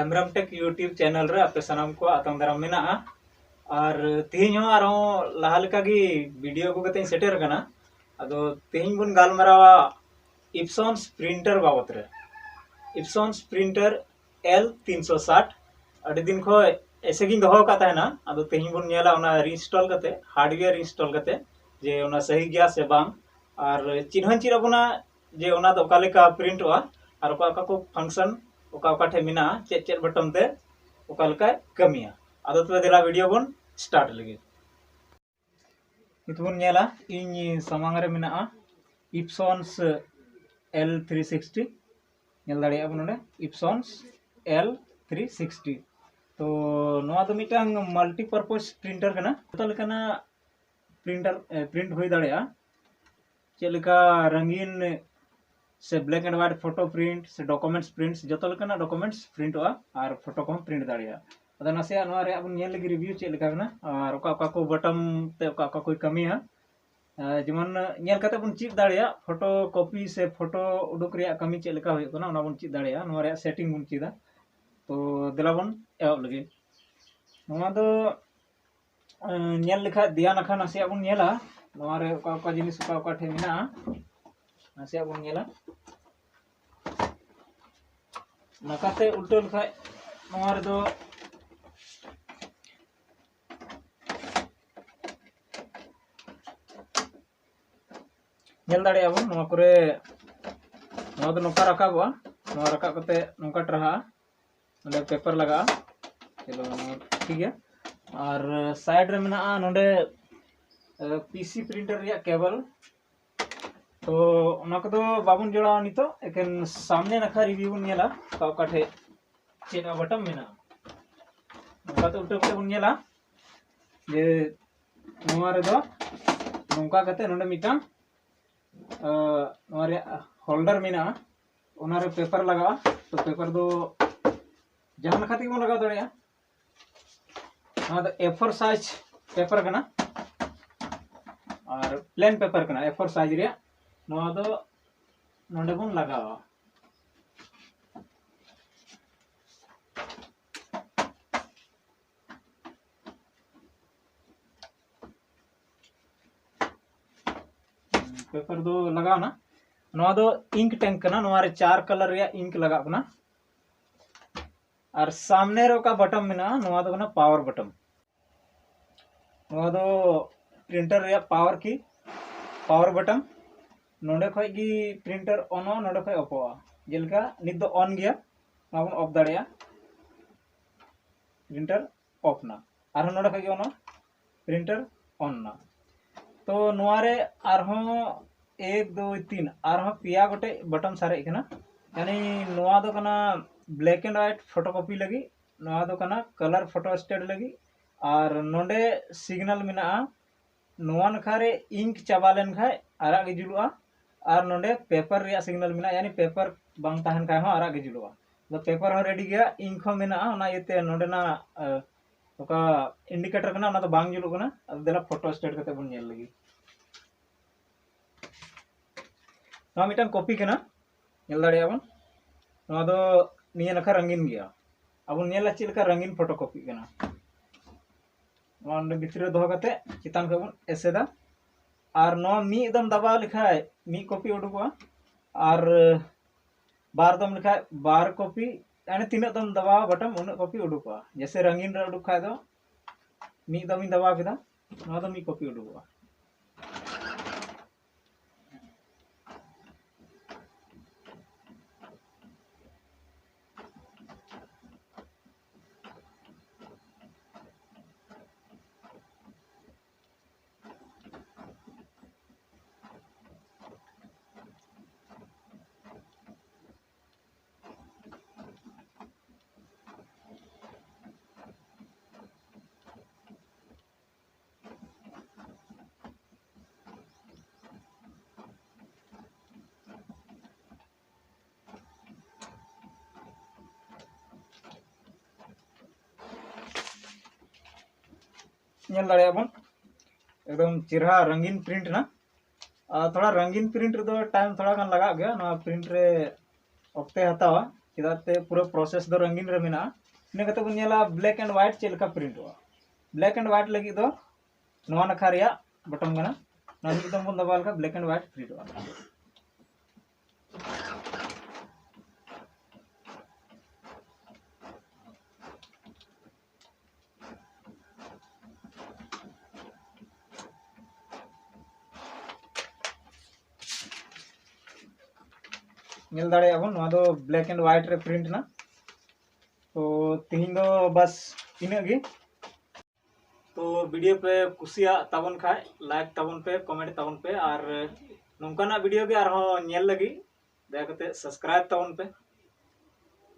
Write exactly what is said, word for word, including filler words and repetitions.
ᱦᱮᱢᱵᱨᱚᱢ ᱴᱮᱠ YouTube channel ᱨᱮ ᱟᱯᱮ ᱥᱟᱱᱟᱢ ᱠᱚ ᱟᱛᱟᱝ ᱫᱟᱨᱟᱢ ᱢᱮᱱᱟᱜᱼᱟ᱾ ᱟᱨ ᱛᱮᱦᱮᱧ ᱦᱚᱸ ᱟᱨᱦᱚᱸ ᱞᱟᱦᱟ ᱞᱮᱠᱟᱜᱮ ᱵᱷᱤᱰᱤᱭᱳ ᱟᱹᱜᱩ ᱠᱟᱛᱮᱧ ᱥᱮᱴᱮᱨ ᱟᱠᱟᱱᱟ᱾ ᱟᱫᱚ ᱛᱮᱦᱮᱧ ᱵᱚᱱ ᱜᱟᱞᱢᱟᱨᱟᱣᱟ ᱤᱯᱥᱚᱱᱥ ᱯᱨᱤᱱᱴᱟᱨ ᱵᱟᱵᱚᱛ ᱨᱮ᱾ ᱤᱯᱥᱚᱱᱥ ᱯᱨᱤᱱᱴᱟᱨ ᱮᱞ ᱛᱤᱱᱥᱚ ᱥᱟᱴ ᱟᱹᱰᱤ ᱫᱤᱱ ᱠᱷᱚᱱ ᱮᱥᱮ ᱜᱤᱧ ᱫᱚᱦᱚ ᱟᱠᱟᱫ ᱛᱟᱦᱮᱱᱟ᱾ ᱟᱫᱚ ᱛᱮᱦᱮᱧ ᱵᱚᱱ ᱧᱮᱞᱟ ᱚᱱᱟ ᱨᱤᱤᱱᱥᱴᱚᱞ ᱠᱟᱛᱮ, ᱦᱟᱨᱰᱣᱮᱭᱟᱨ ᱤᱱᱥᱴᱚᱞ ᱠᱟᱛᱮ, ᱡᱮ ᱚᱱᱟ ᱥᱟᱹᱦᱤ ᱜᱮᱭᱟ ᱥᱮ ᱵᱟᱝ, ᱟᱨ ᱪᱮᱫ ᱦᱚᱸᱧ ᱪᱮᱫ ᱟᱵᱚᱱᱟ ᱡᱮ ᱚᱱᱟ ᱫᱚ ᱚᱠᱟ ᱞᱮᱠᱟ ᱯᱨᱤᱱᱴᱚᱜᱼᱟ ᱟᱨ ᱚᱠᱟ ᱚᱠᱟ ᱠᱚ ᱯᱷᱟᱝᱥᱚᱱ ᱚᱠᱟ ᱚᱠᱟ ᱴᱷᱮᱱ ᱢᱮᱱᱟᱜᱼᱟ, ᱪᱮᱫ ᱪᱮᱫ ᱵᱚᱴᱚᱱ ᱛᱮ ᱚᱠᱟ ᱞᱮᱠᱟᱭ ᱠᱟᱹᱢᱤᱭᱟ᱾ ᱟᱫᱚ ᱛᱚᱵᱮ ᱫᱮᱞᱟ ᱵᱷᱤᱰᱤᱭᱳ ᱵᱚᱱ ᱥᱴᱟᱨᱴ ᱞᱮᱜᱮ᱾ ᱱᱤᱛ ᱵᱚᱱ ᱧᱮᱞᱟ ᱤᱧ ᱥᱟᱢᱟᱝ ᱨᱮ ᱢᱮᱱᱟᱜᱼᱟ ᱤᱯᱥᱚᱱᱥ ᱮᱞ ᱛᱷᱨᱤ ᱥᱤᱠᱥᱴᱤ᱾ ᱧᱮᱞ ᱫᱟᱲᱮᱭᱟᱜᱼᱟ ᱵᱚᱱ ᱱᱚᱰᱮ ᱤᱯᱥᱚᱱᱥ ᱮᱞ ᱛᱷᱨᱤ ᱥᱤᱠᱥᱴᱤ᱾ ᱛᱚ ᱱᱚᱣᱟ ᱫᱚ ᱢᱤᱫᱴᱟᱝ ᱢᱟᱞᱴᱤᱯᱟᱨᱯᱚᱥ ᱯᱨᱤᱱᱴᱟᱨ ᱠᱟᱱᱟ᱾ ᱡᱚᱛᱚ ᱞᱮᱠᱟᱱᱟᱜ ᱯᱨᱤᱱᱴᱟᱨ ᱯᱨᱤᱱᱴ ᱦᱩᱭ ᱫᱟᱲᱮᱭᱟᱜᱼᱟ᱾ ᱪᱮᱫ ᱞᱮᱠᱟ ᱨᱚᱝᱜᱤᱱ ᱥᱮ black and white photo print ᱥᱮ documents print, ᱡᱚᱛᱚ ᱞᱮᱠᱟᱱᱟᱜ ᱰᱚᱠᱩᱢᱮᱱᱴᱥ ᱯᱨᱤᱱᱴᱚᱜᱼᱟ ᱟᱨ ᱯᱷᱳᱴᱳ ᱠᱚᱦᱚᱸ ᱯᱨᱤᱱᱴ ᱫᱟᱲᱮᱭᱟᱜᱼᱟ᱾ ᱟᱫᱚ ᱱᱟᱥᱮᱭᱟᱜ ᱱᱚᱣᱟ ᱨᱮᱭᱟᱜ ᱵᱚᱱ ᱧᱮᱞ ᱞᱮᱜᱮ ᱨᱤᱵᱷᱤᱭᱩ ᱪᱮᱫ ᱞᱮᱠᱟ ᱠᱟᱱᱟ ᱟᱨ ᱚᱠᱟ ᱚᱠᱟ ᱠᱚ ᱵᱚᱴᱚᱱ ᱛᱮ ᱚᱠᱟ ᱚᱠᱟ ᱠᱚᱭ ᱠᱟᱹᱢᱤᱭᱟ᱾ ᱟᱨ ᱡᱮᱢᱚᱱ ᱧᱮᱞ ᱠᱟᱛᱮ ᱵᱚᱱ ᱪᱮᱫ ᱫᱟᱲᱮᱭᱟᱜ, ᱯᱷᱳᱴᱳ ᱠᱚᱯᱤ ᱥᱮ ᱯᱷᱳᱴᱳ ᱩᱰᱩᱠ ᱨᱮᱭᱟᱜ ᱠᱟᱹᱢᱤ ᱪᱮᱫ ᱞᱮᱠᱟ ᱦᱩᱭᱩᱜ ᱠᱟᱱᱟ ᱚᱱᱟ ᱵᱚᱱ ᱪᱮᱫ ᱫᱟᱲᱮᱭᱟᱜᱼᱟ᱾ ᱱᱚᱣᱟ ᱨᱮᱭᱟᱜ ᱥᱮᱴᱤᱝ ᱵᱚᱱ ᱪᱮᱫᱟ᱾ ᱛᱚ ᱫᱮᱞᱟ ᱵᱚᱱ ᱮᱦᱚᱵ ᱞᱮᱜᱮ᱾ ᱱᱚᱣᱟ ᱫᱚ ᱮᱸ, ᱧᱮᱞ ᱞᱮᱠᱷᱟᱡ ᱫᱮᱭᱟ ᱱᱟᱠᱷᱟ ᱱᱟᱥᱮᱭᱟᱜ ᱵᱚᱱ ᱧᱮᱞᱟ, ᱱᱚᱣᱟ ᱨᱮ ᱚᱠᱟ ᱚᱠᱟ ᱡᱤᱱᱤᱥ ᱚᱠᱟ ᱚᱠᱟ ᱴᱷᱮᱱ ᱢᱮᱱᱟᱜᱼᱟ, ᱱᱟᱥᱮᱭᱟᱜ ᱵᱚᱱ ᱧᱮᱞᱟ᱾ ᱱᱟᱠᱟᱛᱮ ᱩᱞᱴᱟᱹ ᱞᱮᱠᱷᱟᱡ ᱱᱚᱣᱟ ᱨᱮᱫᱚ ᱧᱮᱞ ᱫᱟᱲᱮᱭᱟᱜᱼᱟ ᱵᱚᱱ ᱱᱚᱣᱟ ᱠᱚᱨᱮ, ᱱᱚᱣᱟ ᱫᱚ ᱱᱚᱝᱠᱟ ᱨᱟᱠᱟᱵᱚᱜᱼᱟ, ᱱᱚᱣᱟ ᱨᱟᱠᱟᱵ ᱠᱟᱛᱮ ᱱᱚᱝᱠᱟ ᱴᱟᱨᱦᱟᱜᱼᱟ᱾ ᱱᱚᱰᱮ ᱯᱮᱯᱟᱨ ᱞᱟᱜᱟᱜᱼᱟ᱾ ᱪᱚᱞᱚ, ᱱᱚᱣᱟ ᱴᱷᱤᱠ ᱜᱮᱭᱟ᱾ ᱟᱨ ᱥᱟᱭᱤᱰ ᱨᱮ ᱢᱮᱱᱟᱜᱼᱟ ᱱᱚᱰᱮ ᱯᱤᱥᱤ ᱯᱨᱤᱱᱴᱟᱨ ᱨᱮᱭᱟᱜ ᱠᱮᱵᱚᱞ᱾ ᱛᱚ ᱚᱱᱟ ᱠᱚᱫᱚ ᱵᱟᱵᱚᱱ ᱡᱚᱲᱟᱣᱟ ᱱᱤᱛᱚᱜ, ᱮᱠᱮᱱ ᱥᱟᱢᱱᱮ ᱱᱟᱠᱷᱟ ᱨᱤᱵᱷᱤᱭᱩ ᱵᱚᱱ ᱧᱮᱞᱟ ᱚᱠᱟ ᱚᱠᱟ ᱴᱷᱮᱡ ᱪᱮᱫ ᱟᱵᱟᱴᱟᱢ ᱢᱮᱱᱟᱜᱼᱟ᱾ ᱱᱚᱝᱠᱟᱛᱮ ᱩᱞᱴᱟᱹ ᱠᱟᱛᱮ ᱵᱚᱱ ᱧᱮᱞᱟ ᱡᱮ ᱱᱚᱣᱟ ᱨᱮᱫᱚ ᱱᱚᱝᱠᱟ ᱠᱟᱛᱮ ᱱᱚᱰᱮ ᱢᱤᱫᱴᱟᱝ ᱟᱸ, ᱱᱚᱣᱟ ᱨᱮᱭᱟᱜ ᱦᱳᱞᱰᱟᱨ ᱢᱮᱱᱟᱜᱼᱟ, ᱚᱱᱟᱨᱮ ᱯᱮᱯᱟᱨ ᱞᱟᱜᱟᱜᱼᱟ᱾ ᱛᱚ ᱯᱮᱯᱟᱨ ᱫᱚ ᱡᱟᱦᱟᱸ ᱞᱮᱠᱟ ᱛᱮᱜᱮ ᱵᱚᱱ ᱞᱟᱜᱟᱣ ᱫᱟᱲᱮᱭᱟᱜᱼᱟ᱾ ᱱᱚᱣᱟ ᱫᱚ ᱮ ᱯᱷᱳᱨ ᱥᱟᱭᱤᱡᱽ ᱯᱮᱯᱟᱨ ᱠᱟᱱᱟ ᱟᱨ ᱯᱞᱮᱱ ᱯᱮᱯᱟᱨ ᱠᱟᱱᱟ ᱮ ᱯᱷᱳᱨ ᱥᱟᱭᱤᱡᱽ ᱨᱮᱭᱟᱜ᱾ ᱱᱚᱣᱟ ᱫᱚ ᱱᱚᱰᱮ ᱵᱚᱱ ᱞᱟᱜᱟᱣᱟ᱾ ᱯᱮᱯᱟᱨ ᱫᱚ ᱞᱟᱜᱟᱣ ᱮᱱᱟ᱾ ᱱᱚᱣᱟ ᱫᱚ ᱤᱝᱠ ᱴᱮᱝᱠ ᱠᱟᱱᱟ, ᱱᱚᱣᱟ ᱨᱮ ᱪᱟᱨ ᱠᱟᱞᱟᱨ ᱨᱮᱭᱟᱜ ᱤᱝᱠ ᱞᱟᱜᱟᱜ ᱠᱟᱱᱟ᱾ ᱟᱨ ᱥᱟᱢᱱᱮ ᱨᱮ ᱚᱠᱟ ᱵᱟᱴᱚᱱ ᱢᱮᱱᱟᱜᱼᱟ, ᱱᱚᱣᱟ ᱫᱚ ᱠᱟᱱᱟ ᱯᱟᱣᱟᱨ ᱵᱟᱴᱚᱱ᱾ ᱱᱚᱣᱟ ᱫᱚ ᱯᱨᱤᱱᱴᱟᱨ ᱨᱮᱭᱟᱜ ᱯᱟᱣᱟᱨ ᱠᱤ, ᱯᱟᱣᱟᱨ ᱵᱟᱴᱚᱱ᱾ ᱱᱚᱰᱮ ᱠᱷᱚᱡ ᱜᱮ ᱯᱨᱤᱱᱴᱟᱨ ᱚᱱᱚᱜᱼᱟ, ᱱᱚᱰᱮ ᱠᱷᱚᱡ ᱚᱯᱷᱚᱜᱼᱟ᱾ ᱡᱮᱞᱮᱠᱟ ᱱᱤᱛ ᱫᱚ ᱚᱱ ᱜᱮᱭᱟ, ᱱᱚᱣᱟ ᱵᱚᱱ ᱚᱯᱷ ᱫᱟᱲᱮᱭᱟᱜᱼᱟ᱾ ᱯᱨᱤᱱᱴᱟᱨ ᱚᱯᱷ ᱱᱟ, ᱟᱨᱦᱚᱸ ᱱᱚᱰᱮ ᱠᱷᱚᱡ ᱜᱮ ᱚᱱᱟ ᱯᱨᱤᱱᱴᱟᱨ ᱚᱱ ᱱᱟ᱾ ᱛᱚ ᱱᱚᱣᱟ ᱨᱮ ᱟᱨᱦᱚᱸ ᱮᱠ ᱫᱩᱭ ᱛᱤᱱ, ᱟᱨᱦᱚᱸ ᱯᱮᱭᱟ ᱜᱚᱴᱮᱡ ᱵᱟᱴᱚᱱ ᱥᱟᱨᱮᱡ ᱠᱟᱱᱟ᱾ ᱭᱟᱱᱤ ᱱᱚᱣᱟ ᱫᱚ ᱠᱟᱱᱟ black and white photocopy ᱞᱟᱹᱜᱤᱫ, ᱱᱚᱣᱟ ᱫᱚ ᱠᱟᱱᱟ colour photostat ᱞᱟᱹᱜᱤᱫ, ᱟᱨ ᱱᱚᱰᱮ ᱥᱤᱜᱽᱱᱟᱞ ᱢᱮᱱᱟᱜᱼᱟ᱾ ᱱᱚᱣᱟ ᱱᱟᱠᱷᱟ ᱨᱮ ᱤᱝᱠ ᱪᱟᱵᱟ ᱞᱮᱱ ᱠᱷᱟᱡ ᱟᱨᱟᱜ ᱜᱮ ᱡᱩᱞᱩᱜᱼᱟ, ᱟᱨ ᱱᱚᱰᱮ ᱯᱮᱯᱟᱨ ᱨᱮᱭᱟᱜ ᱥᱤᱜᱽᱱᱟᱞ ᱢᱮᱱᱟᱜᱼᱟ, ᱭᱟᱱᱤ ᱯᱮᱯᱟᱨ ᱵᱟᱝ ᱛᱟᱦᱮᱱ ᱠᱷᱟᱡ ᱦᱚᱸ ᱟᱨᱟᱜ ᱜᱮ ᱡᱩᱞᱩᱜᱼᱟ᱾ ᱟᱫᱚ ᱯᱮᱯᱟᱨ ᱦᱚᱸ ᱨᱮᱰᱤ ᱜᱮᱭᱟ, ᱤᱝᱠ ᱦᱚᱸ ᱢᱮᱱᱟᱜᱼᱟ, ᱚᱱᱟ ᱤᱭᱟᱹᱛᱮ ᱱᱚᱰᱮᱱᱟᱜ ᱚᱠᱟ ᱤᱱᱰᱤᱠᱮᱴᱚᱨ ᱠᱟᱱᱟ, ᱚᱱᱟ ᱫᱚ ᱵᱟᱝ ᱡᱩᱞᱩᱜ ᱠᱟᱱᱟ᱾ ᱟᱫᱚ ᱫᱮᱞᱟ ᱯᱷᱳᱴᱳ ᱥᱴᱮᱴ ᱠᱟᱛᱮ ᱵᱚᱱ ᱧᱮᱞ ᱞᱮᱜᱮ᱾ ᱱᱚᱣᱟ ᱢᱤᱫᱴᱟᱝ ᱠᱚᱯᱤ ᱠᱟᱱᱟ, ᱧᱮᱞ ᱫᱟᱲᱮᱭᱟᱜᱼᱟ ᱵᱚᱱ᱾ ᱱᱚᱣᱟ ᱫᱚ ᱱᱤᱭᱟᱹ ᱱᱟᱠᱷᱟ ᱨᱚᱝᱜᱤᱱ ᱜᱮᱭᱟ᱾ ᱟᱵᱚᱱ ᱧᱮᱞᱟ ᱪᱮᱫ ᱞᱮᱠᱟ ᱨᱚᱝᱜᱤᱱ ᱯᱷᱳᱴᱳ ᱠᱚᱯᱤᱜ ᱠᱟᱱᱟ᱾ ᱱᱚᱣᱟ ᱱᱚᱰᱮ ᱵᱷᱤᱛᱨᱤ ᱨᱮ ᱫᱚᱦᱚ ᱠᱟᱛᱮ ᱪᱮᱛᱟᱱ ᱠᱷᱚᱡ ᱵᱚᱱ ᱮᱥᱮᱫᱟ᱾ ᱟᱨ ᱱᱚᱣᱟ ᱢᱤᱫ ᱫᱚᱢ ᱫᱟᱵᱟᱣ ᱞᱮᱠᱷᱟᱡ ᱢᱤᱫ ᱠᱚᱯᱤ ᱩᱰᱩᱠᱚᱜᱼᱟ, ᱟᱨ ᱵᱟᱨ ᱫᱚᱢ ᱞᱮᱠᱷᱟᱡ ᱵᱟᱨ ᱠᱚᱯᱤ᱾ ᱢᱟᱱᱮ ᱛᱤᱱᱟᱹᱜ ᱫᱚᱢ ᱫᱟᱵᱟᱣᱟ ᱵᱟᱴᱚᱱ, ᱩᱱᱟᱹᱜ ᱠᱚᱯᱤ ᱩᱰᱩᱠᱚᱜᱼᱟ᱾ ᱡᱮᱭᱥᱮ ᱨᱚᱝᱜᱤᱱ ᱨᱮ ᱩᱰᱩᱠ ᱠᱷᱟᱡ ᱫᱚ ᱢᱤᱫ ᱫᱚᱢᱤᱧ ᱫᱟᱵᱟᱣ ᱠᱮᱫᱟ, ᱱᱚᱣᱟ ᱫᱚ ᱢᱤᱫ ᱠᱚᱯᱤ ᱩᱰᱩᱠᱚᱜᱼᱟ᱾ ᱧᱮᱞ ᱫᱟᱲᱮᱭᱟᱜᱼᱟ ᱵᱚᱱ, ᱮᱠᱫᱚᱢ ᱪᱮᱨᱦᱟ ᱨᱚᱝᱜᱤᱱ ᱯᱨᱤᱱᱴ ᱮᱱᱟ᱾ ᱟᱨ ᱛᱷᱚᱲᱟ ᱨᱚᱝᱜᱤᱱ ᱯᱨᱤᱱᱴ ᱨᱮᱫᱚ ᱴᱟᱭᱤᱢ ᱛᱷᱚᱲᱟ ᱜᱟᱱ ᱞᱟᱜᱟᱜ ᱜᱮᱭᱟ, ᱱᱚᱣᱟ ᱯᱨᱤᱱᱴ ᱨᱮ ᱚᱠᱛᱮ ᱦᱟᱛᱟᱣᱟ, ᱪᱮᱫᱟᱜ ᱛᱮ ᱯᱩᱨᱟᱹ ᱯᱨᱚᱥᱮᱥ ᱫᱚ ᱨᱚᱝᱜᱤᱱ ᱨᱮ ᱢᱮᱱᱟᱜᱼᱟ᱾ ᱤᱱᱟᱹ ᱠᱟᱛᱮ ᱵᱚᱱ ᱧᱮᱞᱟ black and white ᱪᱮᱫ ᱞᱮᱠᱟ ᱯᱨᱤᱱᱴᱚᱜᱼᱟ᱾ Black and white ᱞᱟᱹᱜᱤᱫ ᱫᱚ ᱱᱚᱣᱟ ᱱᱟᱠᱷᱟ ᱨᱮᱭᱟᱜ ᱵᱚᱴᱚᱢ ᱠᱟᱱᱟ, ᱱᱚᱣᱟ ᱢᱤᱫ ᱫᱚᱢ ᱵᱚᱱ ᱫᱟᱵᱟᱣ ᱞᱮᱠᱷᱟᱱ black and white printᱚᱜᱼᱟ᱾ ᱧᱮᱞ ᱫᱟᱲᱮᱭᱟᱜᱼᱟ ᱵᱚᱱ, ᱱᱚᱣᱟ ᱫᱚ black and white ᱨᱮ print ᱮᱱᱟ᱾ ᱛᱚ ᱛᱤᱦᱤᱧ ᱫᱚ ᱵᱟᱥ ᱤᱱᱟᱹᱜ ᱜᱮ᱾ ᱛᱚ video ᱯᱮ ᱠᱩᱥᱤᱭᱟᱜ ᱛᱟᱵᱚᱱ ᱠᱷᱟᱡ like ᱛᱟᱵᱚᱱ ᱯᱮ, comment ᱛᱟᱵᱚᱱ ᱯᱮ, ᱟᱨ ᱱᱚᱝᱠᱟᱱᱟᱜ video ᱜᱮ ᱟᱨᱦᱚᱸ ᱧᱮᱞ ᱞᱟᱹᱜᱤᱫ ᱫᱟᱭᱟ ᱠᱟᱛᱮ subscribe ᱛᱟᱵᱚᱱ ᱯᱮ᱾